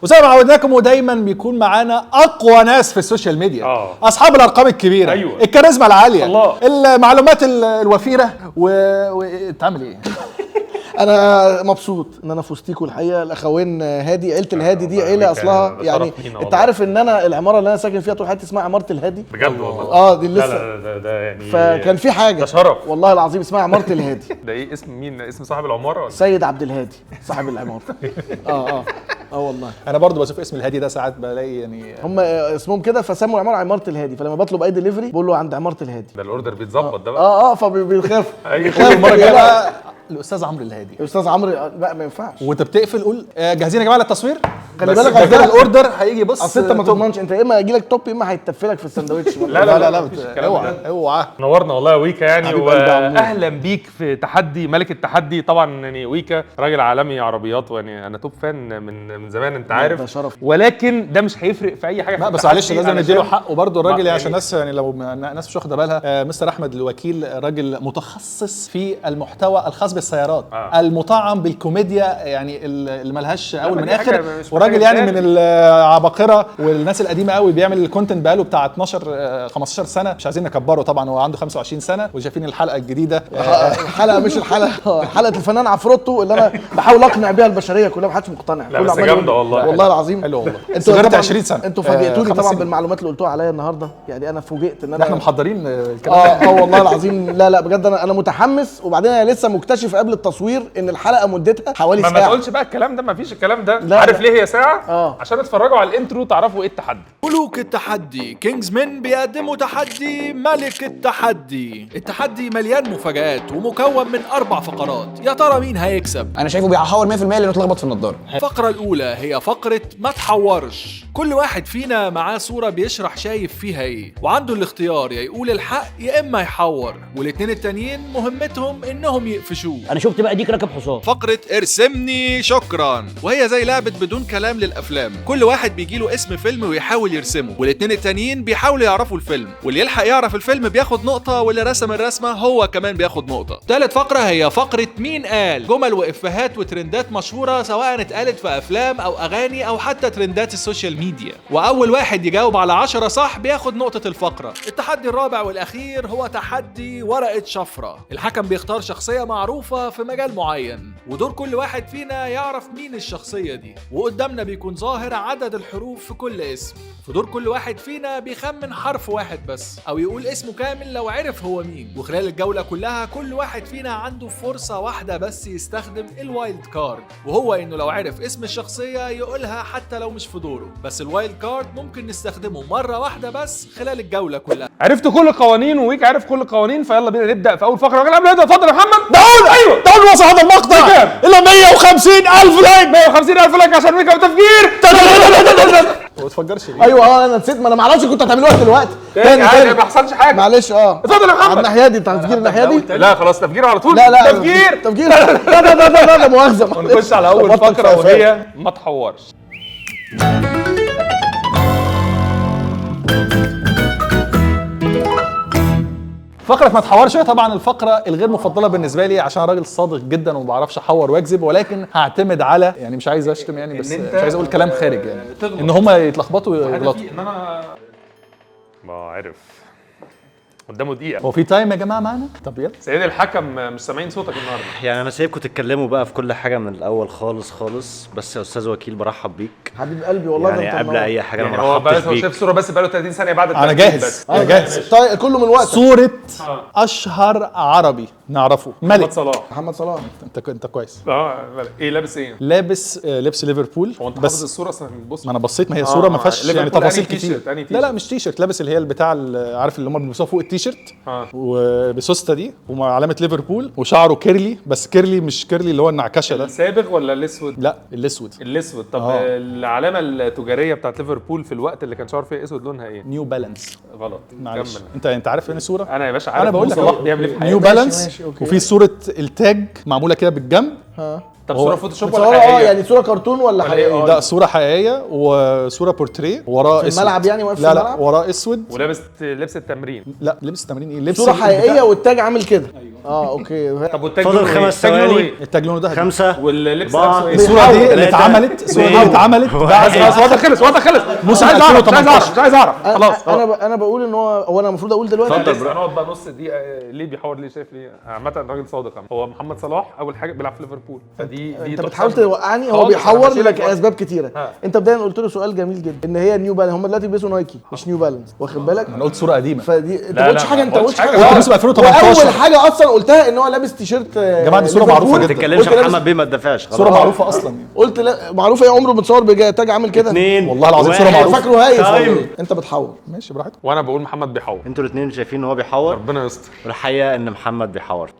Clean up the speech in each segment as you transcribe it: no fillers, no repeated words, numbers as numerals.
وزي ما عودناكم ودايما بيكون معانا اقوى ناس في ال social media، اصحاب الارقام الكبيره، الكاريزما العاليه، الله. المعلومات الوفيره تعمل ايه؟ انا مبسوط ان انا في وسطيكوا الحقيقه. الاخوين هادي، عيله الهادي دي عيله اصلها يعني انت عارف ان انا العمارة اللي انا ساكن فيها طول حياتي اسمها عمارة الهادي. بجد والله؟ دي لسه. لا لا ده يعني فكان في حاجة ده شرف والله العظيم، اسمها عمارة الهادي. ده ايه اسم مين؟ اسم صاحب العمارة ولا؟ سيد عبد الهادي صاحب العمارة. والله انا برضو بشوف اسم الهادي ده ساعات بلاقي يعني هم اسمهم كده، فسموا العمارة عمارة الهادي، فلما بطلب اي دليفري بقول له عند عمارة الهادي. ده ال order بيتظبط ده بقى. فبيخاف. ايوه. المرة الجاية بقى الاستاذ عمرو الهادي. الاستاذ عمرو لا ما ينفعش. وانت بتقفل قول جاهزين يا جماعة للتصوير؟ خلي بالك ده ال order هيجي. بص اصل انت ما تضمنش، انت يا اما يجي لك top يا اما هيتفلك في الساندوتش. لا لا لا لا، اوعى اوعى. نورنا والله يا ويكا يعني، واهلا بيك في تحدي ملك التحدي. طبعا يعني ويكا راجل عالمي عربيات، ويعني انا top fan من زمان انت عارف. ده شرف، ولكن ده مش هيفرق في اي حاجة. لا بس معلش لازم نديله حقه برضه الراجل، عشان الناس يعني لو الناس مش واخده بالها، مستر احمد الوكيل راجل متخصص في المحتوى الخاص بالسيارات، المطعم بالكوميديا يعني اللي ملهاش اول من اخر، وراجل يعني من العباقرة والناس القديمة قوي، بيعمل ال content بقاله بتاع 12 15 سنة، مش عايزين نكبره طبعا، هو عنده 25 سنة. وشايفين الحلقة الجديدة، الحلقة مش الحلقة، حلقة الفنان عفروتو اللي انا بحاول اقنع بيها البشرية كلها، ما حدش مقتنع. لا بس جامدة والله، والله العظيم حلو والله. انتوا غيرت 20 سنة، انتوا فاجئتوني طبعا بالمعلومات اللي قلتوها عليا النهارده، يعني انا فوجئت ان انا احنا محضرين الكلام. والله العظيم. لا لا بجد انا متحمس، وبعدين انا لسه مكتشف قبل التصوير ان الحلقة مدتها حوالي ساعة. ما تقولش بقى الكلام ده، ما فيش الكلام ده. عارف ليه هي ساعة؟ عشان اتفرجوا على ال intro تعرفوا ايه التحدي. ملوك التحدي كينجز مان بيقدموا تحدي ملك التحدي. التحدي مليان مفاجآت ومكون من 4 فقرات، يا ترى مين هيكسب؟ انا شايفه بيحور 100% لانه اتلخبط في النضارة. الفقرة الأولى هي فقرة ما تحورش. كل واحد فينا معاه صورة بيشرح شايف فيها ايه، وعنده الاختيار يا يقول الحق يا اما يحور، والاتنين التانيين مهمتهم انهم يقفشوه. انا شفت بقى ديك راكب حصان. فقرة ارسمني شكرا، وهي زي لعبة بدون كلام للافلام، كل واحد بيجيله اسم فيلم ويحاول يرسمه، والاتنين التانيين بيحاولوا يعرفوا الفيلم، واللي يلحق يعرف الفيلم بياخد نقطة، واللي رسم الرسمة هو كمان بياخد نقطة. تالت فقرة هي فقرة مين قال، جمل وإفيهات وترندات مشهورة سواء اتقالت في افلام او اغاني او حتى ترندات ال social media، واول واحد يجاوب على 10 صح بياخد نقطة الفقرة. التحدي الرابع والاخير هو تحدي ورقة شفرة. الحكم بيختار شخصية معروفة في مجال معين، ودور كل واحد فينا يعرف مين الشخصية دي، وقدامنا بيكون ظاهر عدد الحروف في كل اسم. في دور كل واحد فينا بيخمن حرف واحد بس او يقول اسمه كامل لو عرف هو مين. وخلال الجولة كلها كل واحد فينا عنده فرصة واحدة بس يستخدم ال wild card، وهو انه لو عرف اسم الشخصية يقولها حتى لو مش في دوره، بس ال wild card ممكن نستخدمه مرة واحدة بس خلال الجولة كلها. عرفت كل القوانين وويك عرف كل القوانين، فيلا بينا نبدأ في أول فقرة. قبل ما نبدأ اتفضل يا محمد. دعونا، ايوه دعونا وصل هذا المقطع إلى 150,000 like. 150,000 like عشان ويكا وتفجير. ما تفجرش ليه؟ ايوه انا نسيت، ما انا ما اعرفش كنت هتعملوها دلوقتي. تاني ما حصلش حاجة معلش. اتفضل يا محمد. على الناحية دي، تفجير الناحية دي. لا خلاص تفجير على طول. لا لا تفجير تفجير. لا لا لا لا لا مؤاخذة. ونخش على اول فقره وهي ما تحورش. فقرة ما تحورش هي طبعا الفقرة الغير مفضلة بالنسبة لي عشان راجل صادق جدا وما بعرفش احور واكذب، ولكن هعتمد على يعني مش عايز اشتم يعني، بس مش عايز اقول كلام خارج يعني ان هم يتلخبطوا ويغلطوا. ان انا ما عارف قدامه دقيقة. هو في time يا جماعة معانا؟ طب يلا. سيد الحكم مش سامعين صوتك النهارده. يعني انا سايبكم تتكلموا بقى في كل حاجة من الاول خالص خالص، بس يا استاذ وكيل برحب بيك حبيب قلبي والله. يعني ده قبل اي حاجة يعني انا ما رحبتش بيك. هو شايف صوره بس بقاله 30 ثانية بعد. انا جاهز انا جاهز. طيب كله من وقتك. صوره اشهر عربي نعرفه، ملك. محمد صلاح. محمد صلاح. انت كويس. ايه لابس ايه؟ لابس لبس ليفربول. هو انت حافظ الصورة اصلا؟ بص ما انا بصيت، ما هي صوره ما فيهاش يعني تفاصيل كتير. لا لا مش تيشيرت، لابس اللي هي البتاع عارف اللي هم بيلبسوها فوق التيشيرت وبسوسته دي وعلامة ليفربول، وشعره curly، بس curly مش curly اللي هو النعكشه ده. السابغ ولا الاسود؟ لا الاسود. الاسود. طب العلامة التجارية بتاعت ليفربول في الوقت اللي كان شعره فيه اسود لونها ايه؟ نيو بالانس. غلط. معلش انت عارف فين الصورة؟ انا يا باشا عارف. انا بقول لك صلاح بيعمل ايه في حياته. نيو بالانس، وفي صوره التاج معمولة كده بالجنب، ها طب صوره Photoshop ولا حقيقية؟ يعني صوره كرتون ولا حقيقية؟ لا صوره حقيقية وصوره بورتريه وراه اسود. في الملعب يعني واقف في الملعب؟ لا وراه اسود ولابس لبس التمرين. لا لبس التمرين ايه؟ لبس صوره حقيقية والتاج عامل كده. ايوه. okay. طب والتاج فاضل 5 ثواني. التاج لونه ده 5 واللبس نفسه ايه؟ الصورة دي اللي اتعملت، الصورة دي اتعملت بعد خلاص خلص وقت خلص. مش عايز اعرف، مش عايز اعرف خلاص. انا بقول ان هو انا المفروض اقول دلوقتي. اتفضل. هنقعد بقى نص دقيقة ليه بيحور، ليه شايف ليه؟ عامة الراجل صادق. هو محمد صلاح اول حاجة بيلعب في ليفربول، فدي انت بتحاول توقعني. هو بيحور لك اسباب كتيرة. انت بداية قلت له سؤال جميل جدا ان هي New Balance، هم دلوقتي بيلبسوا Nike مش New Balance، واخد بالك؟ انا قلت صوره قديمة فدي انت ما قلتش حاجة، انت قلت حاجة. قلت موسم 2018 اول حاجة اصلا قلتها ان هو لابس تيشيرت. يا جماعة دي صوره معروفة جدا. ما تتكلمش محمد بيه ما تدافعش خلاص، صوره معروفة اصلا يعني. قلت لا معروفة ايه؟ عمره متصور بتاج عامل كده. والله العظيم صوره معروفة. فاكره هايف. انت بتحور. ماشي براحتك. وانا بقول محمد بيحور. انتوا الاثنين شايفين ان هو بيحور؟ ربنا يستر. الحقيقة ان محمد بيحور.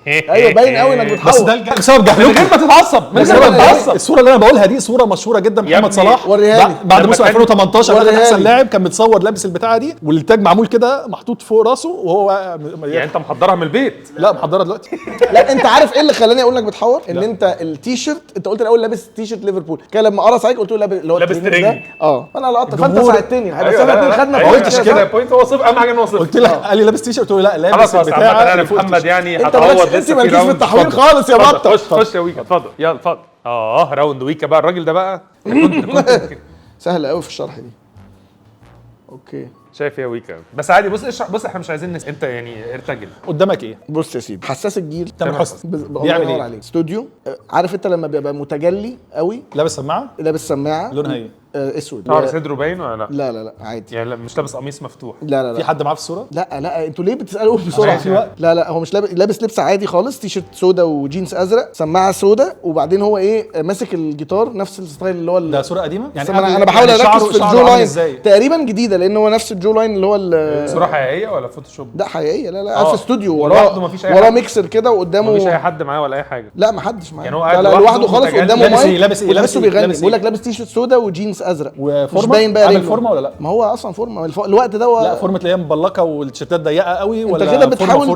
ايوه باين قوي انك بتحور. بس ده بسبب جهلكم. من غير ما تتعصب، من غير ما تتعصب. الصورة اللي انا بقولها دي صوره مشهورة جدا. محمد صلاح بعد موسم 2018 ده احسن لاعب، كان متصور لابس البتاعه دي والتاج معمول كده محطوط فوق راسه وهو يعني انت محضرها من البيت؟ لا محضرها دلوقتي. لا انت عارف ايه اللي خلاني اقول لك بتحور؟ ان انت التيشيرت، انت قلت الاول لابس تيشيرت ليفربول، كان لما قرص عليك قلت له لابس ترنج. انا لقطت، فانت ساعدتني. بس احنا الاثنين خدنا. ما قلتش كده point. هو صفر، اهم حاجة ان هو صفر. قلت لك قال لي لابس تيشيرت، قلت له لا لابس البتاع. انا محمد يعني هتعوض. انت مالكيش في التحوير خالص يا بطه. خش يا ويكا اتفضل، يلا اتفضل. round ويكا بقى. الراجل ده بقى كنت سهلة قوي في الشرح دي. okay شايف يا ويكا؟ بس عادي. بص اشرح، بص احنا مش عايزين انت يعني ارتجل. قدامك ايه؟ بص يا سيدي، حساس الجيل تامر حسني بيعمل ايه؟ عليه استوديو. عارف انت لما بيبقى متجلي قوي؟ لابس سماعه؟ لابس سماعه. لونها ايه؟ اسود. شعر صدره باين ولا لا؟ لا لا لا عادي يعني. مش لابس قميص مفتوح؟ لا لا لا. في حد معاه في الصورة؟ لا لا. انتوا ليه بتسالوا بسرعة؟ لا لا هو مش لابس لبس عادي خالص، تيشيرت سودا وجينز ازرق، سماعه سودا، وبعدين هو ايه ماسك الجيتار نفس ال style اللي هو ده صوره قديمة يعني. انا بحاول اركز في ال jawline تقريبا جديدة، لان هو نفس ال jawline اللي هو صوره حقيقية ولا Photoshop؟ لا حقيقية. لا لا في استوديو وراه ميكسر كده وقدامه. مفيش اي حد معاه ولا اي حاجة؟ لا ما حدش معاه يعني. هو لا لوحده خالص، قدامه مايك. لابس ايه؟ لابس ايه؟ بيقول لك لابس تيشيرت سودا وجينز ازرق وفورمه. مش باين بقى عامل فورمه ولا لا؟ ما هو اصلا فورمه الوقت ده. لا فورمه اللي هي مبلكه والتيشيرتات ضيقه قوي ولا انت كده بتحاول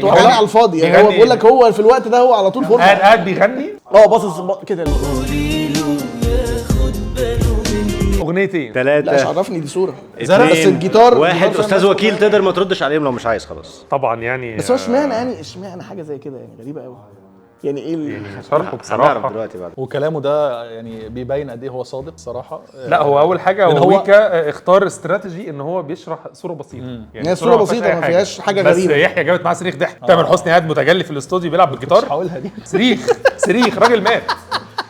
توقعني على الفاضي يعني. هو بيقول لك هو في الوقت ده هو على طول فورمه. قاعد بيغني باصص كده. اغنيتين 3. لا مش عرفني دي صوره بس الجيتار 1. استاذ وكيل تقدر ما تردش عليهم لو مش عايز خلاص طبعا يعني. بس هو اشمعنى يعني، اشمعنى حاجة زي كده يعني؟ غريبة قوي يعني. ايه شرحه بصراحة دلوقتي بعد وكلامه ده يعني بيبين قد ايه هو صادق صراحة. لا هو اول حاجة هو ويكا اختار استراتيجي ان هو بيشرح صوره بسيطة يعني. صوره بسيطة ما فيهاش حاجة غريبة. بس يحيى جابت معاه صريخ ضحك. تامر حسني قاعد متجلي في الاستوديو بيلعب بالجيتار. مش هقولها دي. صريخ صريخ راجل مات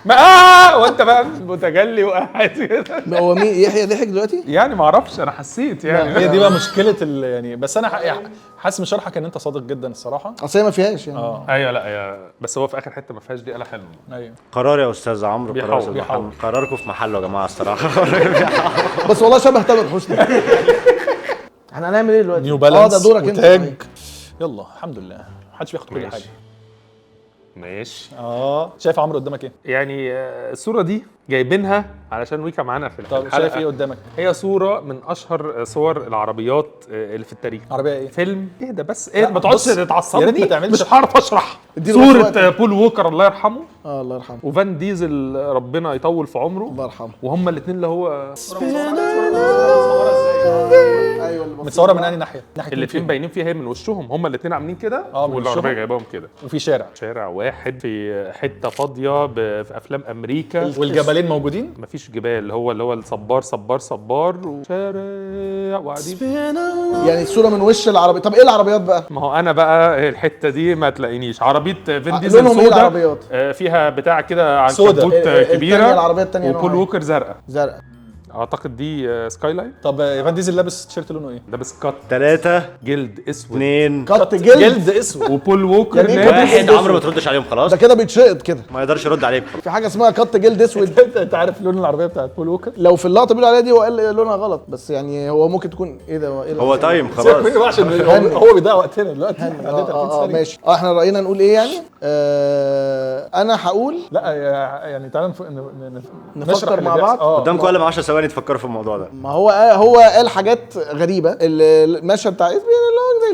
ما وانت بقى متجلي وقاعد كده. هو مين يحيى ضحك دلوقتي؟ يعني ما اعرفش، انا حسيت يعني. هي دي بقى مشكلة يعني. بس انا حاسس من شرحك ان انت صادق جدا الصراحة. اصل هي ما فيهاش يعني. ايوه لا يا بس هو في اخر حتة ما فيهاش دي قالها حلو. ايوه قرار يا استاذ عمرو، قرار قراركم في محله يا جماعة الصراحة. بس والله شبه تامر حسني. احنا هنعمل ايه دلوقتي؟ New Balance ده دورك انت. يلا الحمد لله محدش بياخد كل حاجة. ماشي. شايف عمرو قدامك ايه؟ يعني الصورة دي جايبينها علشان ويكا معانا في الحلقة. طب شايف ايه قدامك؟ هي صوره من اشهر صور العربيات اللي في التاريخ. عربية ايه؟ فيلم ايه ده بس ايه؟ ما تقعدش تتعصبني، مش هعرف اشرح. صوره بول ووكر الله يرحمه. الله يرحمه. وفان ديزل ربنا يطول في عمره. الله يرحمه. وهما الاثنين اللي هو ايوه متصورة من انهي ناحية؟ ناحية الاثنين باينين فيها هي من وشهم، هما الاثنين عاملين كده والعربية جايباهم كده. وفي شارع واحد في حتة فاضية في افلام امريكا. والجبلين موجودين؟ مفيش جبال، هو اللي هو الصبار صبار صبار وشارع وقاعدين يعني الصورة من وش العربية. طب ايه العربيات بقى؟ ما هو انا بقى الحتة دي ما تلاقينيش. عربية فين ديزل سودا فيها بتاع كده عنكبوت كبيرة، العربية الثانية وبول ووكر زرقاء زرقاء، اعتقد دي Skyline. طب فان ديزل لابس تيشيرت لونه ايه؟ لابس cut 3 جلد اسود 2 cut جلد اسود وبول ووكر واحد. عمرو ما تردش عليهم خلاص، ده كده بيتشقط كده، ما يقدرش يرد عليكم. في حاجة اسمها cut جلد اسود. انت عارف لون العربية بتاعت بول ووكر؟ لو في اللقطة بيقولوا عليها دي هو قال لونها غلط، بس يعني هو ممكن تكون ايه ده؟ هو time خلاص عشان هو بيضيع وقتنا دلوقتي. ماشي. احنا راينا نقول ايه يعني؟ انا هقول لا يعني تعالى نفكر مع بعض قدامكم اقل من 10 ثواني تفكروا في الموضوع ده. ما هو قال حاجات غريبة. المشهد بتاع اللي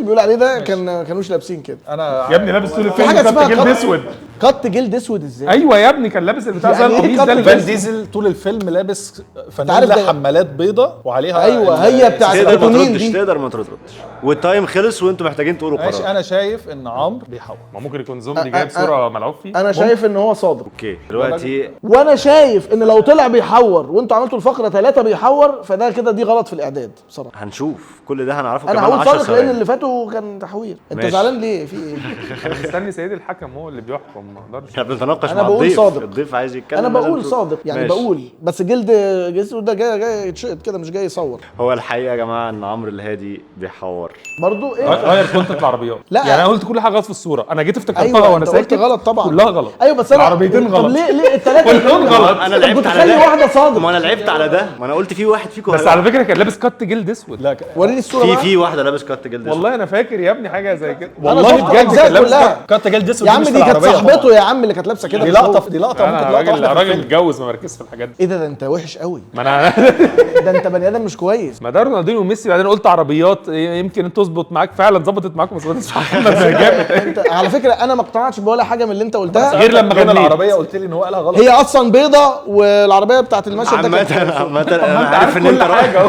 بيقول عليه ده كان كانوش لابسين كده. انا يا ابني لابس طول الفيلم جلد اسود. cut جلد اسود ازاي؟ ايوه يا ابني كان لابس البتاع زي يعني إيه القميص cut ده. جلد؟ فان ديزل طول الفيلم لابس فانيلا حمالات بيضة وعليها. ايوه هي بتاعت تقدر ما تردش، تقدر ما تردش، وال time خلص وانتوا محتاجين تقولوا قرار. ماشي، انا شايف ان عمرو بيحور. ما ممكن يكون زومبي جايب صوره ملعوب فيه. انا شايف ان هو صادق. okay دلوقتي، وانا شايف ان لو طلع بيحور وانتوا عملتوا الفقرة 3 بيحور، فده كده دي غلط في الاعداد بصراحة. هنشوف كل ده هنعرفه انا كمان هقول 10 صادق لان ثواني. اللي فاتوا كان تحوير. انت زعلان ليه؟ في ايه؟ انا مستني سيد الحكم هو اللي بيحكم، ما اقدرش. احنا بنتناقش أنا مع بقول الضيف. صادق. الضيف عايز يتكلم. انا بقول لازم صادق يعني. ماشي. بقول بس جلد جسمه ده جاي يتشقط كده، مش جاي يصور. هو الحقيقة يا جماعة ان عمرو الهادي بيحور برضو. ايه غير content العربيات. لا يعني انا قلت كل حاجة غلط في الصورة، انا جيت افتكرتها أيوة وانا ساكت. غلط طبعا، كلها غلط. ايوه بس انا العربيتين غلط. طب ليه الثلاثة كلهم غلط؟ انا لعبت على ده. واحدة صادق. ما انا لعبت على ده، ما انا قلت في واحد فيكم. بس على فكرة كان لابس cut جلد اسود. لا وريني الصورة. في واحدة لابس cut جلد اسود. والله انا فاكر يا ابني حاجة زي كده. والله بجد كان لابس cut جلد اسود يا عم. دي كانت صاحبته يا عم اللي كانت لابسه كده. دي لقطة، دي لقطة ممكن لقطة واحدة. راجل متجوز ما مركزش في الحاجات دي. ايه ده انت وحش قوي. ما انا ده انت بني ادم مش كويس. ما ده رونالدينيو وميسي. بعدين قلت عربيات يمكن تظبط معاك، فعلا ظبطت معاكم بس ما ظبطتش جامد. انت على فكرة انا ما اقتنعتش بولا حاجة من اللي انت قلتها غير لما غنيت العربية قلت لي ان هو قالها غلط. هي اصلا بيضة والعربية بتاعت المشهد ده. عامة انا عارف ان انت حاجة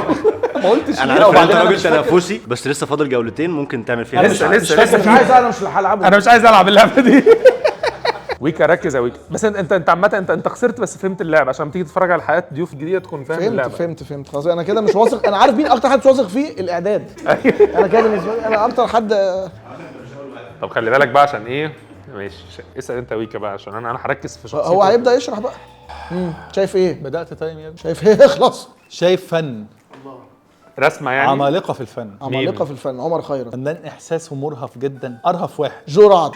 ما قلتش. انا عارف ان انت راجل تنافسي، بس لسه فاضل جولتين ممكن تعمل فيها. لسه لسه مش عايز، انا مش هلعبه. انا مش عايز العب اللعبة دي. ويكا ركز يا ويكا. بس انت عامة انت خسرت، بس فهمت اللعبة عشان تيجي تتفرج على حلقات ضيوف جديدة تكون فاهم اللعبة. فهمت خلاص. انا كده مش واثق. انا عارف مين اكتر حد مش واثق فيه؟ الاعداد. انا كده بالنسبة لي انا اكتر حد. طب خلي بالك بقى عشان ايه. ماشي اسال انت ويكا بقى عشان انا هركز في شخصيته. هو هيبدا يشرح بقى. شايف ايه؟ بدات time يا ابني. شايف ايه؟ اخلص. شايف فن، رسمه يعني، عمالقة في الفن. عمالقة في الفن. عمر خيرت فنان احساسه مرهف جدا، ارهف واحد. جرعد.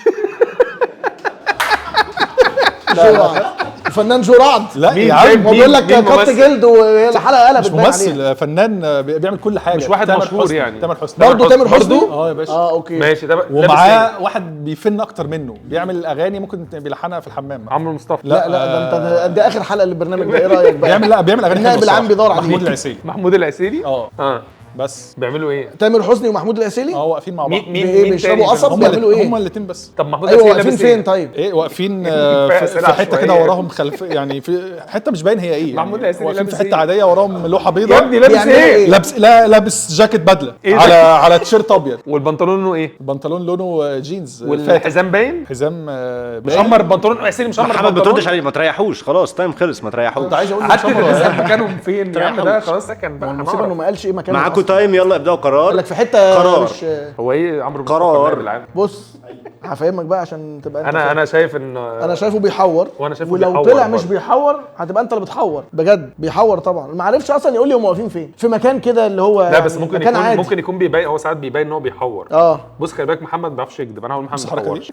جرعد الفنان جرعد. لا يا عم هو بيقول لك cut جلد والحلقة قلبت. مش ممثل، فنان بيعمل كل حاجة. مش واحد مشهور يعني. تامر حسني برضه. تامر حسني اه يا باشا. اه okay ماشي. ده ومعاه واحد بيفن اكتر منه، بيعمل اغاني ممكن بيلحنها في الحمام. عمرو مصطفى. لا لا ده انت ده اخر حلقة للبرنامج ده. ايه رايك بقى؟ بيعمل، لا بيعمل اغاني. النائب العام بيدور عليه. محمود العسيلي. محمود العسيلي اه بس بيعملوا ايه؟ تامر حسني ومحمود العسيلي اه واقفين مع بعض. مين ايه بيشربوا قصب؟ بيعملوا ايه؟ هما الاثنين بس. طب محمود ايوه العسيلي واقفين فين طيب؟ ايه واقفين في حتة كده وراهم خلف، يعني في حتة مش باين هي ايه. محمود العسيلي واقفين في حتة عادية وراهم لوحة بيضاء. يا ابني لابس ايه؟ لابس، لا لابس جاكيت بدله على تيشيرت ابيض. والبنطلون لونه ايه؟ البنطلون لونه جينز. والحزام باين؟ حزام مشمر. البنطلون العسيلي مشمر. محمد ما تردش عليه، ما تريحوش خلاص time خلص، ما تريحوش. كنت عايز اقول مشمر مكانهم فين يا عم؟ ده خلاص ده كان بقى المصيبة انه ما قالش ايه مكانه. معاكوا time، يلا ابداوا قرار. قال لك في حتة قرار. مش هو ايه عمرو قرار. بص هفهمك بقى عشان تبقى انت انا شايف ان انا شايفه بيحور. وانا شايفه ولو بيحور طلع مش بيحور هتبقى انت اللي بتحور بجد. بيحور طبعا. ما عرفش اصلا يقول لي هم واقفين فين، في مكان كده اللي هو لا يعني بس ممكن مكان يكون عادي. ممكن يكون بيبين، هو ساعات بيبين ان هو بيحور. بص خلي بالك محمد ما بيعرفش يكذب. انا هقول محمد ما بيحورش.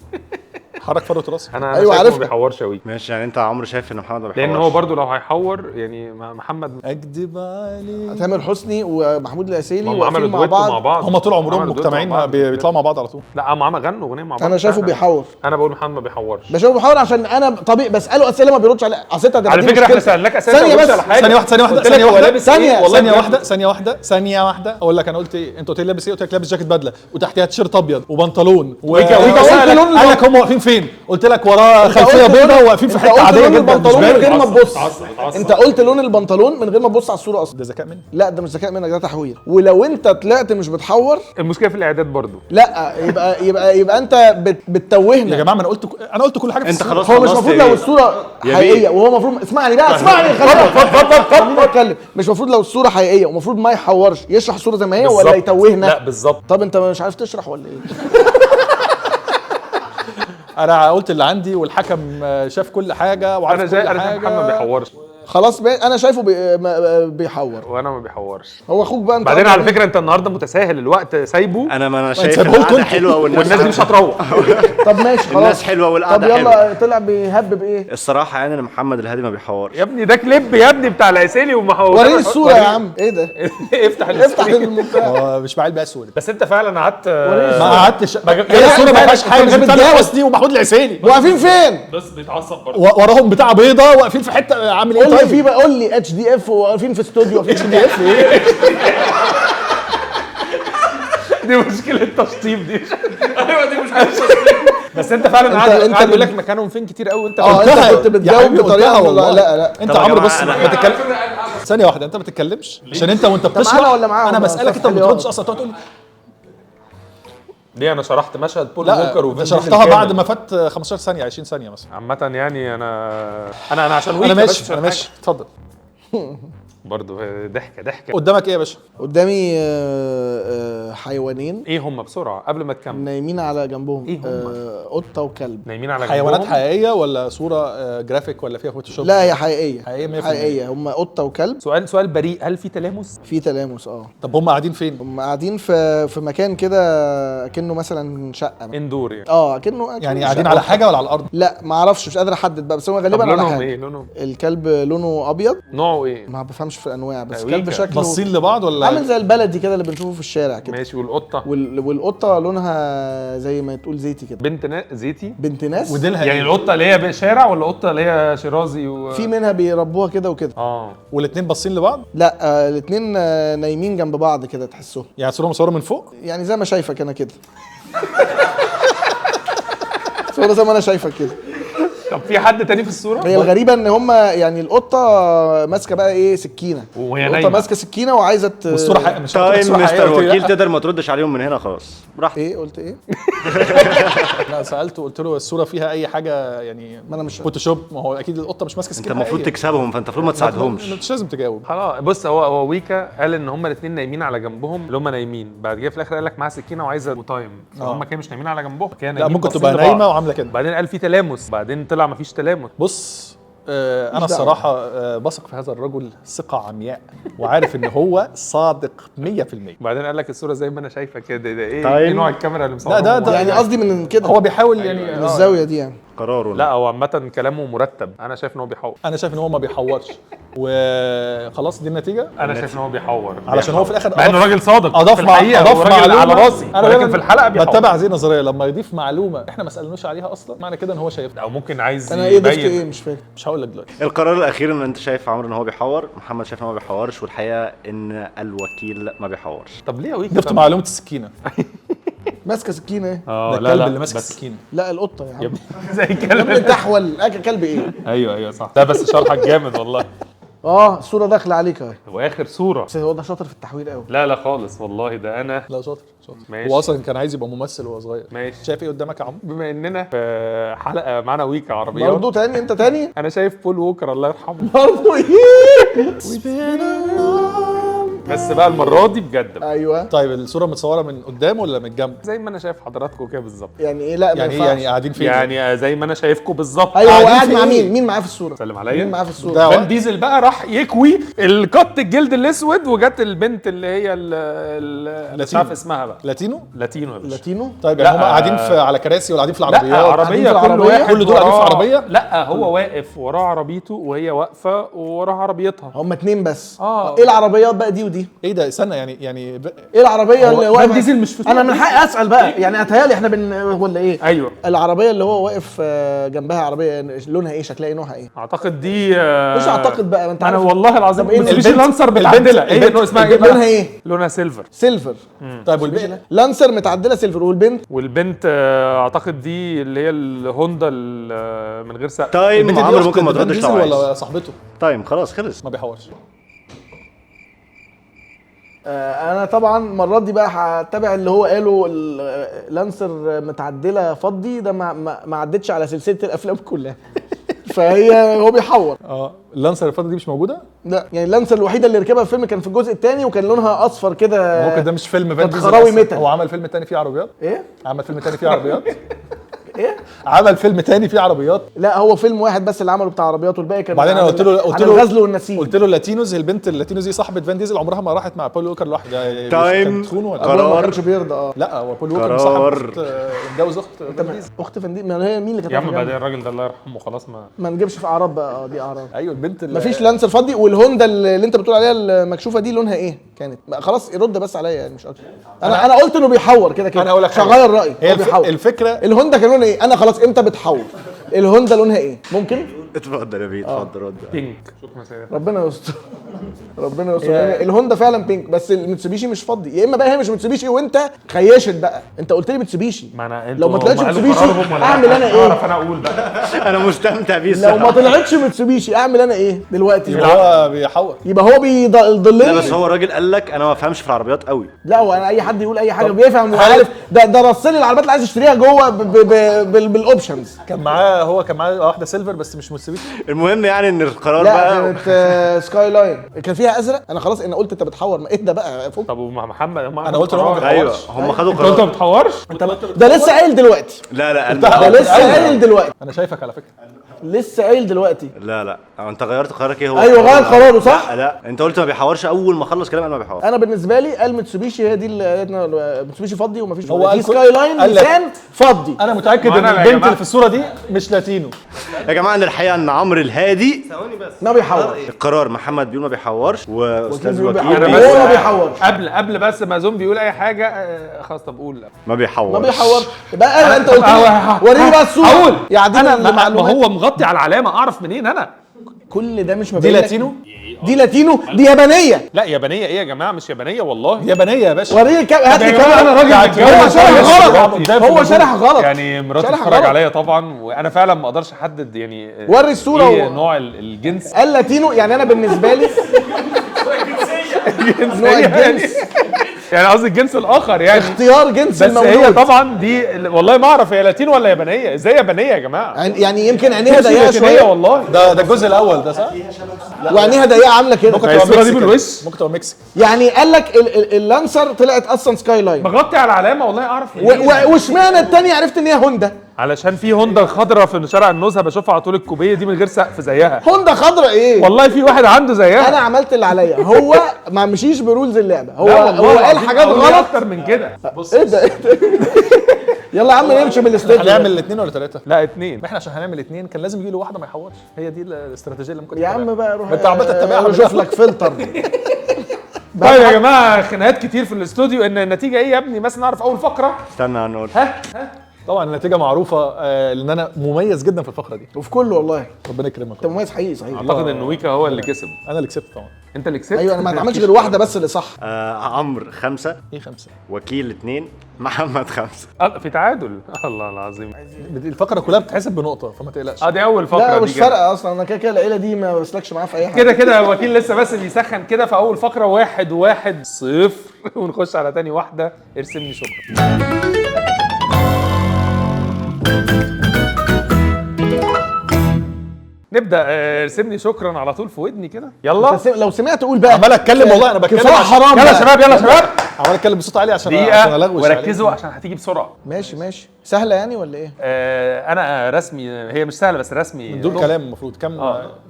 حرك فروه راسه. انا ايوه عارف عرفت ما بيحورش قوي. ماشي يعني انت عمرو شايف ان محمد ما بيحورش، لان هو برده لو هيحور يعني محمد اكدب عليك. تامر حسني ومحمود العسيلي واقفين مع بعض. هم طول عمرهم مجتمعين بيطلعوا مع بعض على طول. لا هم غنوا اغنية مع بعض. انا شايفه بيحور. انا بقول محمد ما بيحورش. بشوفه بيحور عشان انا طبيعي بساله اسئلة ما بيردش عليها. اصل انت على فكرة احنا سالناك اسئلة ثانية بس. ثانية واحدة ثانية واحدة ثانية واحدة ثانية واحدة ثانية واحدة ثانية واحدة اقول لك انا قلت ايه. انت قلت لي لابس ايه؟ قلت لك لابس جاكيت بدله وتحتها تيشيرت ابيض وبنطلون. قال لك هم واقفين فين؟ قلت لك وراه خلفية بيضاء واقفين في حتة عادية جدا. البنطلون من غير ما تبص. انت قلت لون البنطلون من غير ما تبص على الصورة اصلا. ده ذكاء مني؟ لا ده مش ذكاء منك، ده تحوير. ولو انت طلعت مش بتحور المشكلة في الاعداد برضو. لا يبقى انت بتتوهنا يا جماعة. ما انا قلت كل حاجة في انت خلاص. هو مش المفروض لو الصورة حقيقية وهو المفروض اسمعني بقى، اسمعني خلاص اتكلم. مش المفروض لو الصورة حقيقية ومفروض ما يحورش، يشرح الصورة زي ما هي ولا يتوهنا؟ لا بالظبط. طب انت مش عارف تشرح ولا ايه؟ انا قلت اللي عندي والحكم شاف كل حاجة وعارف كل حاجة. انا شايف محمد ما بيحورش. خلاص انا شايفه بيحور. وانا ما بيحورش. هو اخوك بقى انت. بعدين على فكرة انت النهارده متساهل، الوقت سايبه. انا ما انا شايف القعدة حلوة والناس دي مش هتروح. طب ماشي خلاص، الناس حلوة والقعده طب حلوة. يلا طلع بيهبب ايه الصراحة يعني انا محمد الهادي ما بيحورش يا ابني. ده كليب يا ابني بتاع العسيلي ومحمود. وريني الصورة يا عم. ايه ده؟ افتح افتح المبتاع. مش معايا الباقي اسود. بس انت فعلا قعدت. ما قعدتش. هي الصورة ما فيهاش حاجة غير تامر حسني ومحمود العسيلي واقفين فين؟ بس بيتعصب برضه. وراهم بتاع بيضة واقفين في حتة. عامل ايه؟ قول لي في بقى، قول لي HDF واقفين في استوديو. HDF ايه؟ دي مشكلة تشطيب دي. ايوه دي مشكلة تشطيب. بس انت فعلا قاعد يقول لك مكانهم فين كتير قوي، وانت انت كنت بتجاوب بطريقة والله. لا انت عمرو بص ما تتكلم ثانية واحدة، انت ما بتتكلمش عشان انت وانت بتشرح انا بسالك انت ما بتردش اصلا، تقعد تقول ليه انا شرحت مشهد بول ووكر وفين شرحتها بعد ما فات 15 ثانية 20 ثانية مثلا. عامة يعني انا عشان ويكا انا ماشي، انا ماشي اتفضل. برضه ضحكه. قدامك ايه يا باشا؟ قدامي حيوانين. ايه هم بسرعة قبل ما تكمل؟ نايمين على جنبهم. ايه هم؟ قطة وكلب نايمين على جنبهم. حيوانات حقيقية ولا صوره جرافيك ولا فيها فوتوشوب؟ لا هي حقيقية، حقيقية 100%. حقيقية. هم قطة وكلب. سؤال بريء، هل في تلامس؟ في تلامس اه. طب هم قاعدين فين؟ هم قاعدين في مكان كده كأنه مثلا شقه indoor يعني. اه كأنه يعني قاعدين على حاجة ولا على الارض؟ لا ما اعرفش، مش قادر احدد بقى، بس هم غالبا على حاجة. لونهم ايه؟ لونهم الكلب لونه ابيض. نوعه ايه؟ ما بفهمش في الانواع، بس كلب شكله باصين لبعض ولا عامل زي البلدي كده اللي بنشوفه في الشارع كده. ماشي. والقطه؟ والقطه لونها زي ما تقول زيتي كده. بنت زيتي، بنت ناس. وديلها يعني القطة اللي هي بشارع ولا قطة اللي هي شيرازي في منها بيربوها كده وكده. والاثنين باصين لبعض؟ لا الاثنين نايمين جنب بعض كده تحسهم. يعني صوره مصوره من فوق؟ يعني زي ما شايفك انا كده. صوره زي ما انا شايفك كده. طب في حد تاني في الصورة؟ هي الغريبة ان هم يعني القطة ماسكه بقى ايه سكينة، وهي القطة نايمة ماسكه سكينة وعايزه والصورة حقيقية مش time. مستر وكيل تقدر ما تردش عليهم من هنا خلاص براحتك. ايه قلت ايه؟ لا سالته قلت له الصورة فيها اي حاجة يعني ما انا مش فوتوشوب، ما هو اكيد القطة مش ماسكه سكينة. انت المفروض تكسبهم، فانت المفروض ما تساعدهمش. مش لازم تجاوب خلاص. بص هو ويكا قال ان هم الاثنين نايمين على جنبهم، اللي هم نايمين بعد كده في الاخر قال لك معاها سكينة وعايزه و time، فهم كانوا مش نايمين على جنبهم، لا ممكن تبقى نايمة وعامله كده. بعدين قال في تلامس، بعدين طلع مفيش تلامس. بص انا الصراحة بثق في هذا الرجل ثقة عمياء، وعارف ان هو صادق 100%. بعدين قال لك الصورة زي ما انا شايفه كده. ده ايه نوع الكاميرا اللي مصورها؟ ده يعني قصدي من كده هو بيحاول يعني من الزاوية دي يعني قراره. لا هو عامة كلامه مرتب، انا شايف ان هو بيحور. انا شايف ان هو ما بيحورش وخلاص دي النتيجة. انا شايف ان هو بيحور علشان هو في الاخر مع انه راجل صادق، اضاف معلومة على راسي، ولكن في الحلقة بيحور. بتبع زي نظرية لما يضيف معلومة احنا ما سالناش عليها اصلا، معنى كده ان هو شايفها، او ممكن عايز انا ايه ضفت ايه مش فاكر، مش هقول لك دلوقتي. القرار الاخير ان انت شايف عمرو ان هو بيحور، محمد شايف ان هو ما بيحورش، والحقيقة ان الوكيل ما بيحورش. طب ليه يا ويكا ضفت معلومة السكينة؟ ماسكه سكينة ايه؟ ده الكلب اللي ماسك السكينة. لا القطة يا عم زي كلب انت احول كلب ايه؟ ايوه صح. لا بس شرحك جامد والله. الصورة داخله عليك اهي، واخر صوره. بس هو ده شاطر في التحوير قوي. لا خالص والله، ده انا لا شاطر. هو اصلا كان عايز يبقى ممثل وهو صغير. ماشي. شايف ايه قدامك يا عم؟ بما اننا في حلقة معانا ويكا عربيات برضه تاني، انت تاني. انا شايف بول ووكر الله يرحمه برضه ايه؟ بس بقى المرة دي بجد. ايوه. طيب الصورة متصورة من قدام ولا من الجنب؟ زي ما انا شايف حضراتكم كده بالظبط. يعني ايه؟ لا يعني ايه يعني قاعدين فين؟ يعني زي ما انا شايفكم بالظبط. ايوه هو قاعد مع مين؟ مين معاه في الصورة؟ سلم عليا. مين معاه في الصورة؟ فان ديزل بقى راح يكوي القط الجلد الاسود، وجت البنت اللي هي مش عارف اسمها بقى. Latino؟ Latino يا باشا. Latino؟ طيب يعني هم قاعدين في على كراسي ولا قاعدين في العربيات؟ لا عربية، كل واحد كل دول قاعدين في عربية؟ لا هو واقف وراه عربيته وهي واقفة ووراه عربيتها. هم اتنين بس. ايه العربيات بقى دي ودي؟ ايه ده؟ استنى يعني ايه العربية اللي واقف ديزل مش في انا من حقي اسال بقى يعني، اتهيألي احنا ولا ايه؟ ايوه العربية اللي هو واقف جنبها عربية لونها ايه؟ شكلها ايه؟ نوعها ايه؟ اعتقد دي مش اعتقد بقى، ما انت انا والله العظيم مش لانسر متعدله. ايه نوع اسمها ايه؟ لونها ايه؟ لونها silver. silver. طيب والبنت؟ لانسر متعدله silver. والبنت؟ اعتقد دي اللي هي الهوندا من غير سقف. time عمرو ممكن ما تردش لو عايز. ولا صاحبته؟ time خلاص خلص ما بيحورش. انا طبعا المرات دي بقى هتابع اللي هو قاله، لانسر متعدله فضي ده ما عدتش على سلسلة الافلام كلها. فهي هو بيحور. اللانسر الفضي دي مش موجودة؟ لا يعني اللانسر الوحيدة اللي ركبها في الفيلم كان في الجزء الثاني، وكان لونها اصفر كده. ممكن ده مش فيلم فان ديزل، هو عمل فيلم ثاني فيه عربيات؟ ايه؟ عمل فيلم ثاني فيه عربيات؟ ايه؟ عمل فيلم تاني فيه عربيات؟ لا هو فيلم واحد بس اللي عمله بتاع عربيات، والباقي كان بعدين انا قلت له الغزل والنسيج. قلت له Latinos، البنت ال Latinos دي صاحبه فان ديزل عمرها ما راحت مع بول ووكر لوحدها. time قرار ما كانش بيرضى. لا هو بول ووكر مصاحب اخت، متجوز اخت فان ديزل. اخت فان ديزل؟ ما هي مين اللي كانت يا عم بعدين الراجل ده الله يرحمه خلاص ما نجيبش في اعراض بقى. دي اعراض. ايوه البنت مفيش لانسر فضي. والهوندا اللي انت بتقول عليها المكشوفه دي لونها ايه كانت؟ خلاص يرد بس عليا يعني مش اكتر. انا قلت انه بيحور كده كده، انا هقول لك مش هغير رايي. هي الفكرة الهوندا كان لونها ايه؟ انا خلاص امتى بتحور؟ الهوندا لونها ايه؟ ممكن؟ اتفضل يا بيه، اتفضل رد. pink. شكرا سيدي، ربنا يستر. ربنا يستر. الهوندا فعلا pink، بس المتسوبيشي مش فضي. يا اما بقى هي مش متسوبيشي وانت خيشت بقى، انت قلت لي متسوبيشي. ما انا لو ما طلعتش متسوبيشي اعمل انا ايه؟ اعرف انا اقول بقى. انا مستمتع بيه. لو ما طلعتش متسوبيشي اعمل انا ايه دلوقتي؟ يبقى هو بيحور، يبقى هو بيضلني. لا بس هو الراجل قال لك انا ما بفهمش في العربيات قوي. لا هو انا اي حد يقول اي حاجة بيفهم وعارف. ده رص لي العربيات اللي عايز اشتريها جوه بال options. كان معاه، هو كان معاه واحدة silver بس مش متسوبيشي. المهم يعني ان القرار لا بقى كانت Skyline كان فيها ازرق. انا خلاص انا قلت انت بتحور، ما اهدى بقى فوق. طب ومع محمد انا قلت ان هو ما بيحورش. ايوه هم خدوا قرار. انت ما بتحورش؟ انت ده لسه قايل دلوقتي. لا لا ده لسه قايل دلوقتي. انا شايفك على فكرة لسه قايل دلوقتي. لا لا انت غيرت قرارك. ايه هو؟ ايوه غير قراره صح؟ لا, لا انت قلت ما بيحورش اول ما خلص كلام انا ما بيحورش. انا بالنسبة لي قال متسوبيشي هي دي اللي متسوبيشي فضي ومفيش هو في Skyline نيسان فضي. انا متاكد ان البنت اللي في الصورة دي مش Latino. يا جماعة ان الحقيقة ان عمرو الهادي ثواني بس ما بيحورش. القرار محمد بيقول ما بيحورش واستاذ وكيل هو ما بيحورش. قبل بس ما زومبي يقول اي حاجة خلاص. طب قول ما بيحورش. ما بيحورش بقى. انت قلت وريني بقى الصورة يا عديم المعلومات. ما هو مغطي على العلامة، اعرف منين انا؟ كل ده مش دي Latino؟ دي Latino؟ دي يابانية. لا يابانية ايه يا جماعة؟ مش يابانية والله. يابانية يا باشا. وريني هات لي كاميرا. انا راجل هو شرح غلط، هو شرح غلط يعني. مراتي بتتفرج عليا طبعا وانا فعلا ما اقدرش احدد يعني. وري الصورة ايه نوع الجنس. قال Latino يعني. انا بالنسبة لي الجنسية يعني قصدي الجنس الاخر يعني، اختيار جنس المولود. بس هي طبعا دي والله ما اعرف هي Latino ولا يابانية. ازاي يابانية يا جماعة؟ يعني يمكن عينيها ضيقه شوية والله. ده الجزء الاول ده صح؟ وعينيها ضيقه عامله كده. ممكن تبقى دي بالوش، ممكن تبقى مكسيك يعني. قال لك اللانسر طلعت اصلا Skyline مغطي على العلامة والله اعرف. واشمعنى الثانية عرفت ان هي هوندا؟ علشان في هوندا خضراء في شارع النزهه بشوفها على طول، الكوبيه دي من غير سقف زيها. هوندا خضراء ايه؟ والله في واحد عنده زيها. انا عملت اللي عليا. هو ما مشيش ب rules اللعبة. هو قال حاجات غلط اكتر من كده. بص ايه ده؟ يلا يا عم نمشي من الاستوديو. هنعمل اثنين ولا ثلاثة؟ لا اثنين. احنا عشان هنعمل اثنين كان لازم يجي له واحدة ما يحورش. هي دي الاستراتيجية اللي ممكن يا عم بقى روح انت عمال تتبعها. شوف لك فلتر. طيب يا جماعة خناقات كتير في الاستوديو. ان النتيجة ايه يا ابني؟ مثلا نعرف اول فقره. استنى هنقول. ها ها طبعا النتيجة معروفة لان انا مميز جدا في الفقرة دي وفي كله والله. ربنا يكرمك. انت مميز حقيقي صحيح. اعتقد ان ويكا هو اللي كسب. انا اللي كسبت طبعا. انت اللي كسبت؟ ايوه انا ما اتعملش غير واحدة بس اللي صح. عمرو 5. ايه 5؟ وكيل 2، محمد 5. في تعادل. الله العظيم. الفقرة كلها بتتحسب بنقطة فما تقلقش. دي اول فقره. لا مش فارقه اصلا، انا كده كده العيلة دي ما بسلكش معاها في اي حاجة. كده كده وكيل لسه بس بيسخن كده. في اول فقره 1 1 0 ونخش على تاني واحدة. ارسمني شكرا. نبدا ارسمني شكرا على طول في ودني كده. يلا لو سمعت قول بقى. عمال اتكلم والله انا بتكلم حرام. يلا يا شباب، يلا يا شباب. عمال اتكلم بصوت عالي عشان الغوش. وركزوا عشان هتيجي بسرعة. ماشي ماشي. سهلة يعني ولا ايه؟ انا رسمي هي مش سهلة بس رسمي من دون كلام المفروض. كم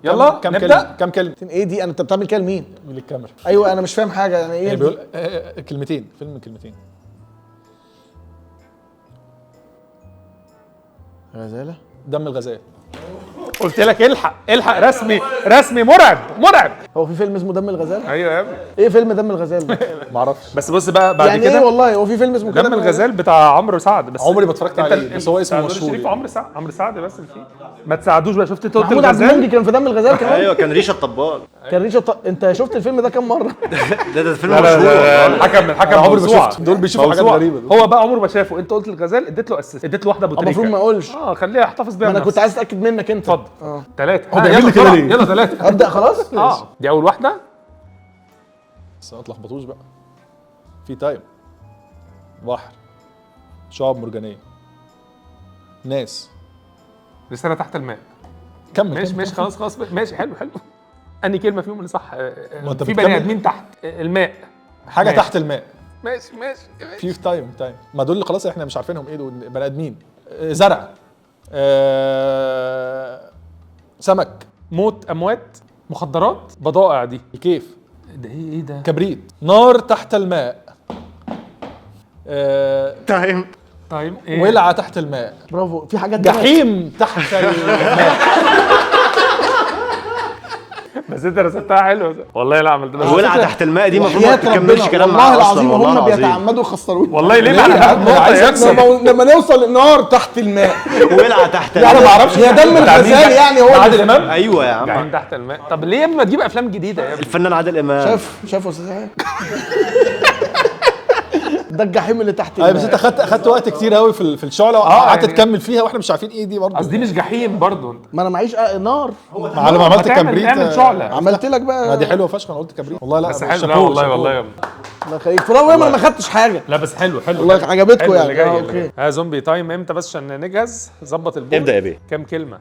يلا كم نبدا. كم كلمة؟ ايه دي؟ انت بتعمل كده لمين؟ من الكاميرا. ايوه انا مش فاهم حاجة يعني ايه؟ بيقول كلمتين، فيلم كلمتين. غزاله، دم الغزال. قلت لك الحق الحق. رسمي رسمي مرعب مرعب. هو في فيلم اسمه دم الغزال؟ ايوه يا ابني. ايه فيلم دم الغزال ده؟ ما اعرفش. بس بص بقى بعد يعني كده ايه والله؟ هو في فيلم اسمه دم الغزال بتاع عمرو سعد. بس عمري ما اتفرجت عليه بس هو اسمه مشهور. شريف عمرو سعد. عمرو سعد بس اللي فيه. ما تساعدوش بقى. شفت انت قلت محمود عبد الغزال المنجي كان في دم الغزال كمان. ايوه كان ريشه الطبال. كان ريشه انت شفت الفيلم ده كام مرة؟ ده فيلم مشهور. الحكم عمري ما شفته. دول بيشوفوا حاجات غريبة. هو بقى عمره ما شافه. انت قلت الغزال اديت له assist، اديت له واحدة ابو تريكه. المفروض ما اقولش. خليها احتفظ بيها. انا كنت عايز اتاكد منك انت. اتفضل. 3. هو بيعمل لي كده ليه؟ يلا 3. ابدا خلاص. دي اول واحدة. بس ما تلخبطوش بقى. في time، بحر، شعاب مرجانيه، ناس، رسالة تحت الماء. كمل. ماشي ماشي خلاص خلاص ماشي. حلو حلو. انهي كلمة فيهم اللي صح؟ في بني ادمين تحت الماء، حاجة ماشي. تحت الماء. ماشي ماشي. في time time. ما دول خلاص احنا مش عارفينهم ايه دول. بني ادمين، زرع، سمك، موت، اموات، مخدرات، بضائع. دي الكيف ده ايه ده؟ كبريت، نار تحت الماء، time time، إيه؟ ولعه تحت الماء. برافو. في حاجات جحيم تحت الماء. بس انت رسمتها حلو والله. لا عملت ولعه تحت الماء دي المفروض ما تكملش كلام معاه اصلا. والله العظيم هم بيتعمدوا يخسروني والله. ليه ما لما نوصل النار تحت الماء ولعه تحت الماء انا ما اعرفش يا دم الغزال يعني. هو عادل امام. ايوه يا عم تحت الماء. طب ليه ما تجيب افلام جديدة يا ابني؟ الفنان عادل امام. شاف استاذ ده الجحيم اللي تحت الماء. بس انت اخدت وقت كتير قوي في الشعلة وقعدت يعني تكمل فيها واحنا مش عارفين ايه دي برضه. قصدي مش جحيم برضه. ما انا معيش نار. على ما عملت كبريت اعمل شعله. عملت لك بقى. دي حلوة فشخ. انا قلت كبريت والله. لا بس حلو. لا والله والله الله يخليك. فراوي انا ما خدتش حاجة. لا بس حلو حلو والله عجبتكم يعني. okay. ها zombie time امتى بس عشان نجهز؟ ظبط ال board. ابدا يا بيه. كام كلمة؟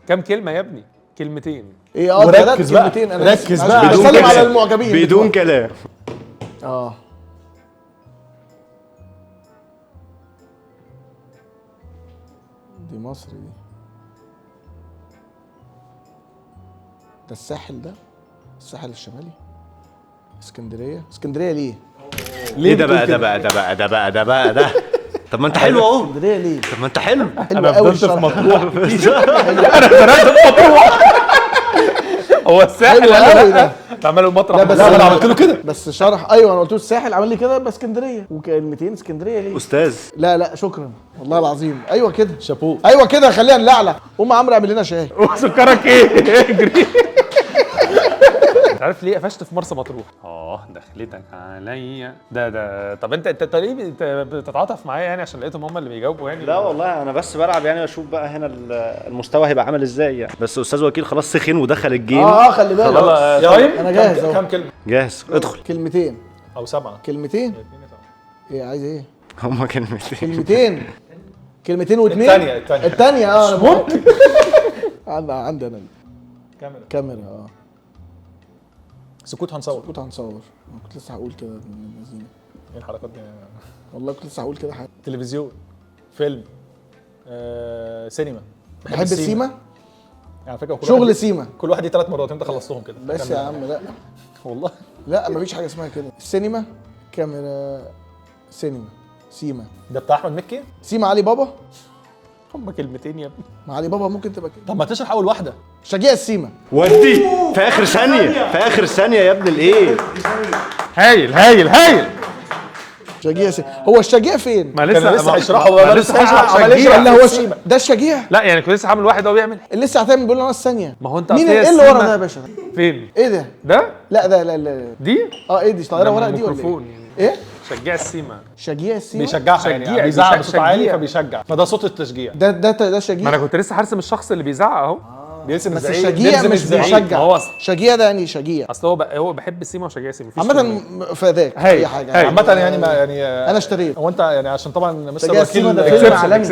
كام كلمة يا ابني؟ كلمتين. ايه ركز بقى. كلمتين. انا ركز بقى. بسلم على المعجبين بدون كلام. دي مصر دي. ده الساحل، ده الساحل الشمالي. اسكندرية. اسكندرية ليه؟ ليه ده بقى ده بقى ده بقى ده بقى ده بقى ده؟ طب ما انت حلو اهو. اسكندرية ليه؟ طب ما انت حلو. انا فضلت في مطروح. انا فضلت في مطروح. هو الساحل انا تعملوا مطرح. لا بس انا عملت له كده بس شرح. ايوه انا قلت له الساحل عمل لي كده بس اسكندرية وكلمتين. اسكندرية ليه؟ استاذ. لا لا شكرا والله العظيم. ايوه كده شابوه. ايوه كده خلينا نلعلع. قوم عمرو اعمل لنا شاي. وسكرك ايه؟ اجري. انت عارف ليه قفشت في مرسى مطروح؟ دخلتك عليا ده. طب انت ليه بتتعاطف معايا يعني عشان لقيتهم هم اللي بيجاوبوا يعني؟ لا والله انا بس بلعب يعني واشوف بقى هنا المستوى هيبقى عامل ازاي يعني. بس استاذ وكيل خلاص سخن ودخل ال game. خلي بالك. طيب انا جاهز. كام كلمة؟ جاهز ادخل. كلمتين او 7. كلمتين ايه؟ عايز ايه؟ هما كلمتين. كلمتين. كلمتين واثنين. الثانية. انا ممكن عندي انا كاميرا. سكوت هنصور. سكوت هنصور. انا كنت لسه هقول كده من المزينه. ايه الحركات دي؟ والله كنت لسه هقول كده حاجة. تلفزيون، فيلم، سينما. بحب السيما على فكرة. شغل سيما. كل واحد 3 مرات انت خلصتهم كده بس يا عم. لا والله لا مفيش حاجة اسمها كده. السينما، كاميرا، سينما، سيما. ده بتاع احمد مكي. سيما علي بابا. هما كلمتين يا ابني. ما علي بابا ممكن تبقى كده. طب ما تشرح اول واحدة. شجيع السيما. ودي في اخر ثانية، في اخر ثانية يا ابن الايه. هايل هايل هايل. شجيع سيما. هو الشجيع فين؟ ما لسه هيشرحه. لسه هيشرح شجيع. لا هو ده الشجيع. لا يعني كنت لسه عامل واحد هو بيعمل لسه هتعمل بيقول انا الثانية. ما هو انت مين ايه اللي ورا ده يا باشا؟ فين؟ ايه ده؟ ده؟ لا ده لا لا دي؟ ايه دي طايره ورق دي ولا ايه؟ ايه؟ شجيع السيما. شجيع السيما بيشجعها يعني بيزعق بصوت عالي فبيشجع، فده صوت التشجيع. ده شجيع. ما انا كنت لسه هرسم الشخص اللي بيزعق اهو. بيرسم بس الشجيع مش بيشجع. هو شجيع ده يعني شجيع. اصل هو بحب السيما وشجيع السيما. عامة فداك اي حاجة عامة يعني ما يعني انا اشتريت. هو انت يعني عشان طبعا مستر وكيل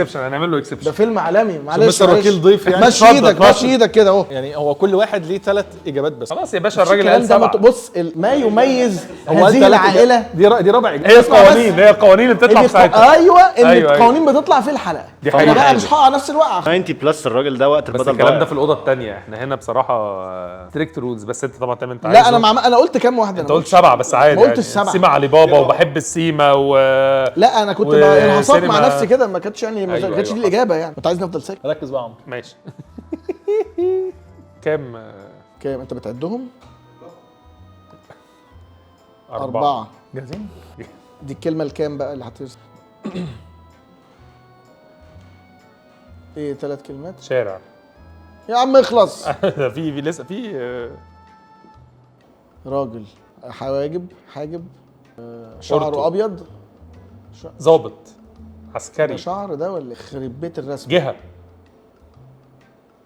exception هنعمل له exception. ده فيلم عالمي معلش. مستر وكيل ضيف يعني. مشي ايدك مشي ايدك كده اهو. يعني هو كل واحد ليه 3 اجابات بس. خلاص يا باشا الراجل قال 7. بص ما يميز هذه العائلة دي رابع. هي القوانين، هي القوانين اللي بتطلع في ساعتها. ايوه القوانين بتطلع في الحلقة. دي حقيقة. انا بقى مش هقع نفس الوقعة. 90 plus الراجل ده وقت البدل. الكلام ده في الاوضة الثانية. احنا هنا بصراحة strict rules. بس انت طبعا تعمل انت عايزه. لا انا انا قلت كام واحدة؟ انت قلت 7 بس عادي. ما قلت ال7. سيما علي بابا وبحب السيما و لا انا كنت انحصرت مع نفسي كده، ما كانتش يعني ما كانتش دي الاجابة يعني. كنت عايز نفضل ساكت. ركز بقى يا عمرو. ماشي. كام انت بتعدهم؟ 4. جاهزين؟ دي الكلمة الكام بقى اللي هترسم؟ ايه 3 كلمات؟ شارع. يا عم اخلص. في لسه في راجل، حواجب، حاجب، شعره ابيض، ظابط عسكري. ده شعر ده ولا خرب بيت الرسم؟ جهة.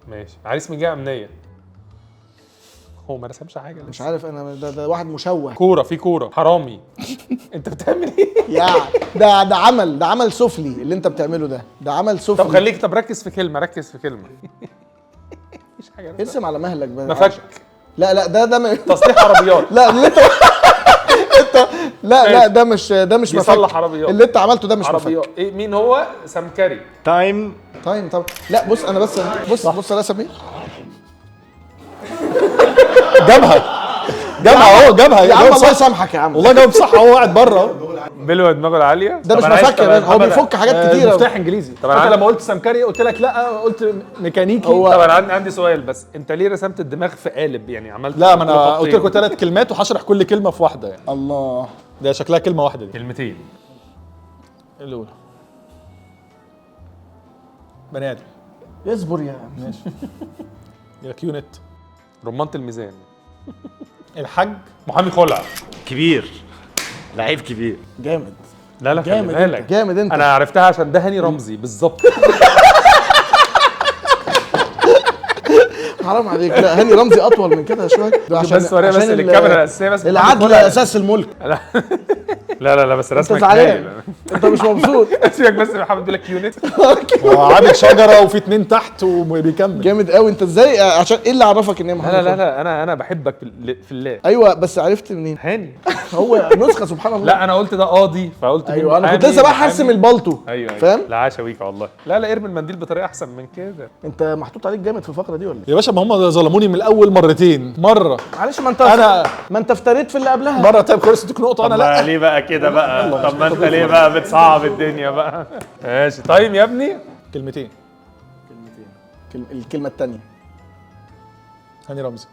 ماشي. عريس من جهة امنية. هو ما رسمش حاجة مش عارف انا. ده واحد مشوه. كورة، في كورة، حرامي. انت بتعمل ايه؟ يا ده عمل، ده عمل سفلي اللي انت بتعمله ده. ده عمل سفلي. طب خليك، طب ركز في كلمة، ركز في كلمة. مفيش حاجة. ارسم على مهلك بقى. مفك. لا لا ده تصليح عربيات. لا اللي انت انت لا لا ده مش مفك. بيصلح عربيات. اللي انت عملته ده مش عربيات. مفك. ايه مين هو؟ سمكري. time طب لا بص انا بس بص رسم ايه؟ جابها جابها اهو، جابها يا عم الله يسامحك يا عم والله جاوب صح، هو قاعد بره بلوى دماغه العالية. ده مش مفك يا باشا، هو بيفك حاجات كتيرة. مفتاح انجليزي. طب انت لما قلت سمكري قلت لك لا، قلت ميكانيكي. طب انا عندي سؤال بس، انت ليه رسمت الدماغ في قالب يعني؟ عملت لا ما انا قلت لكم 3 كلمات وهشرح كل كلمة في واحدة يعني. الله، ده شكلها كلمة واحدة دي. كلمتين. الاولى بني ادم. اصبر يا عم. ماشي. يا كيونت. رمانة الميزان. الحاج. محامي خلع. كبير، لعيب كبير. جامد. لا لا خلي بالك، جامد انت. انا عرفتها عشان ده هاني رمزي بالظبط. حرام عليك، لا هاني رمزي اطول من كده شوية. عشان بس وريها بس للكاميرا الاساسية بس. العدل اساس الملك. لا لا لا بس رسمك هايل. انت مش مبسوط؟ سيبك بس يا محمد، بيقول لك يونت وعامل شجرة وفي 2 تحت وبيكمل. جامد قوي. انت ازاي؟ عشان ايه اللي عرفك ان هي محمد؟ لا لا لا انا بحبك في الله. ايوه بس عرفت منين؟ هاني هو نسخه سبحان الله. لا انا قلت ده قاضي فقلت ايوه، انا كنت لسه بقى حاسم البلطو. ايوه فاهم؟ لا عاش ويكا والله. لا لا ارمي المنديل بطريقة احسن من كده. انت محطوط عليك جامد في الفقرة دي ولا يا باشا؟ ما هم ظلموني من الاول مرتين. مرة معلش، ما انت انا ما انت افتريت في اللي قبلها مرة. طيب خلاص اديك نقطة انا. لا ليه بقى كده بقى؟ طب ما انت ليه بقى بتصعب الدنيا بقى؟ ماشي طيب يا ابني. كلمتين. كلمتين. الكلمة الثانية هاني رمزي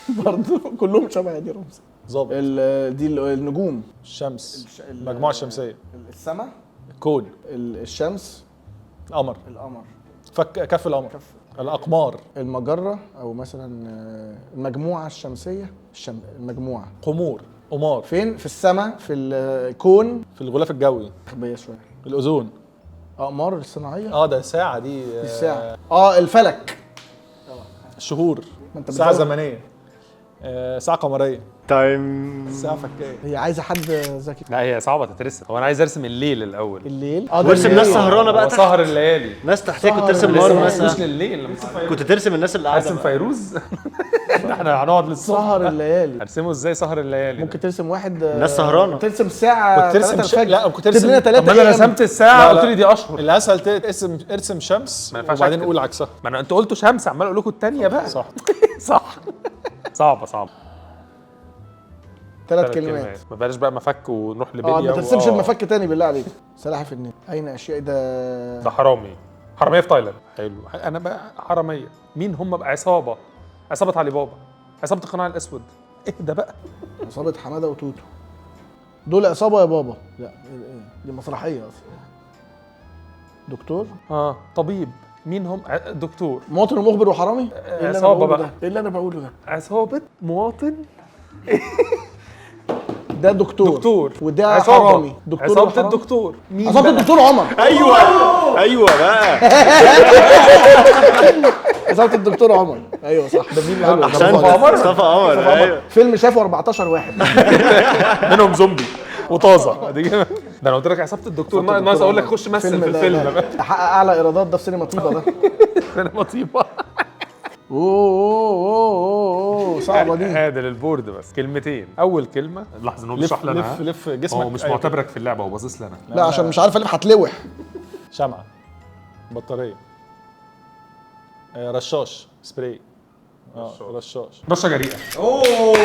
برضه. كلهم شبه هاني رمزي. ظابط. دي النجوم. الشمس. المجموعة الشمسية. السماء. الكون. الشمس. القمر. القمر. فك كف القمر. الاقمار. المجرة، او مثلا المجموعة الشمسية. المجموعة. قمور. قمار. فين؟ في السماء، في الكون، في الغلاف الجوي. خبيه شوية. الاوزون. اقمار الصناعية. ده ساعة دي. الساعة. الفلك. الشهور. ساعة زمنية. ساعة قمريه. time. ساعة فكايه. هي عايزه حد ذكي. لا هي صعبة تترسم. هو انا عايز ارسم الليل الاول. الليل. وارسم ناس سهرانة بقى. سهر الليالي. ناس تحتك كنت ترسم نار مثلا. مش لليل كنت ترسم الناس اللي قاعدة. ارسم فيروز. احنا هنقعد للصبح. سهر الليالي. ارسمه ازاي سهر الليالي؟ ممكن ترسم واحد. الناس سهرانة. ترسم ساعة. كنت ترسم لا كنت ترسم. طب انا رسمت الساعة قلت لي دي اشهر. الاسهل ترسم ارسم شمس وبعدين قول عكسها. ما انا انت قلتوا شمس، عمال اقول لكم الثانية بقى. صح. صح. صعبة صعبة. 3 كلمات. ما بلاش بقى مفك ونروح لبليا. ما ترسمش المفك تاني بالله عليك. سلاحف النيل. اين اشياء؟ ده حرامي. حرامية في تايلاند. حلو. انا بقى حرامية. مين هم بقى؟ عصابة. عصابة علي بابا. عصابة القناع الاسود. ايه ده بقى؟ عصابة حمادة وتوتو. دول عصابة يا بابا. لا دي مسرحية اصلا. دكتور. طبيب. مين هم؟ دكتور. مواطن ومخبر وحرامي. عصابة بقى. ايه اللي انا بقوله ده؟ عصابة مواطن. ده دكتور. دكتور وده حرامي. دكتور. عصابة الدكتور. مين؟ عصابة الدكتور عمر. ايوه ايوه بقى. عصابة الدكتور عمر. ايوه صح. ده مين؟ احسنت. مصطفى عمر. ايوه. فيلم شافه 14 واحد منهم زومبي وطازه. ده انا قلت لك عصابة الدكتور. ناقص اقول لك خش مثل في الفيلم. حقق اعلى ايرادات ده في سينما طيبة. ده سينما طيبة. اوه اوه اوه صعبة دي. هذا لل board بس. كلمتين. اول كلمة لاحظ ان هو بيشرح لنا. لف لف جسمك. هو مش معتبرك في اللعبة، هو باصص لنا. لا عشان مش عارف الف هتلوح. شمعة. بطارية. رشاش. سبراي. رشاش. رشه جريئة. اوه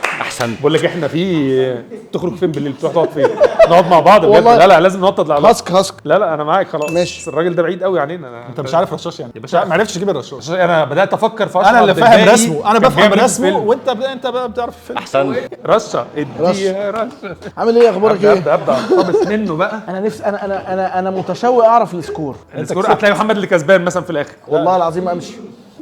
احسنت. بقول لك احنا في تخرج فين بالليل؟ تروح تقعد فين؟ نقعد مع بعض بجد. لا لا لازم نوطد العلاقة. هاسك هاسك. لا لا انا معاك خلاص. ماشي. الراجل ده بعيد قوي علينا. انت مش عارف رشاش يعني؟ يا باشا ما عرفتش تجيب الرشاش. انا بدات افكر في انا اللي فاهم رسمه. انا بفهم رسمه وانت انت بقى بتعرف الفيلم. احسنت. رشه. اديها رشه. عامل ايه؟ اخبارك ايه؟ ابدا اقتبس منه بقى. انا نفسي انا انا انا انا متشوق اعرف ال score. ال score هتلاقي محمد اللي كسبان مثلا في الاخر. والله العظيم امشي.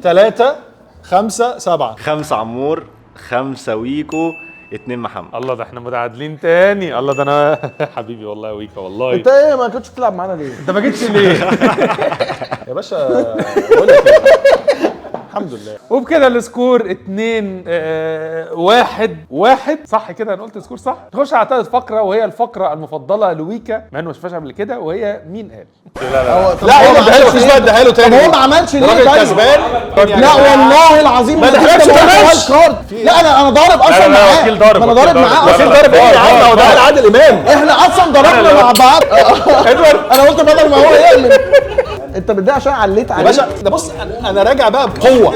3 5 7. 5 عمور، 5 ويكو، 2 محمد. الله ده احنا متعادلين تاني. الله ده انا حبيبي والله يا ويكا والله. انت ايه ما كنتش بتلعب معانا ليه؟ انت ما جيتش ليه؟ يا باشا بقول لك ايه؟ الحمد لله. وبكده ال score 2-1-1 صح كده؟ انا قلت score صح؟ نخش على ثالث فقره، وهي الفقرة المفضلة لويكا مع انه ما شافهاش قبل كده، وهي مين قال؟ لا لا لا هو ما اداها له، اداها له تاني. طب هو ما عملش ليه؟ الراجل كسبان. لا والله العظيم ما دخلش card. لا انا ضارب اصلا معاه. انا ضارب معاه وكيل ضارب ايه يا عم؟ هو ده عادل امام. احنا اصلا ضربنا مع بعض. انا قلت بدل ما هو يعمل. انت بتضايق عشان عليت عليه يا باشا. ده بص انا راجع بقى بقوة.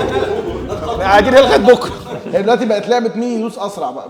قاعدين هنا لغاية بكره. هي دلوقتي بقت لعبه مين يدوس اسرع بقى.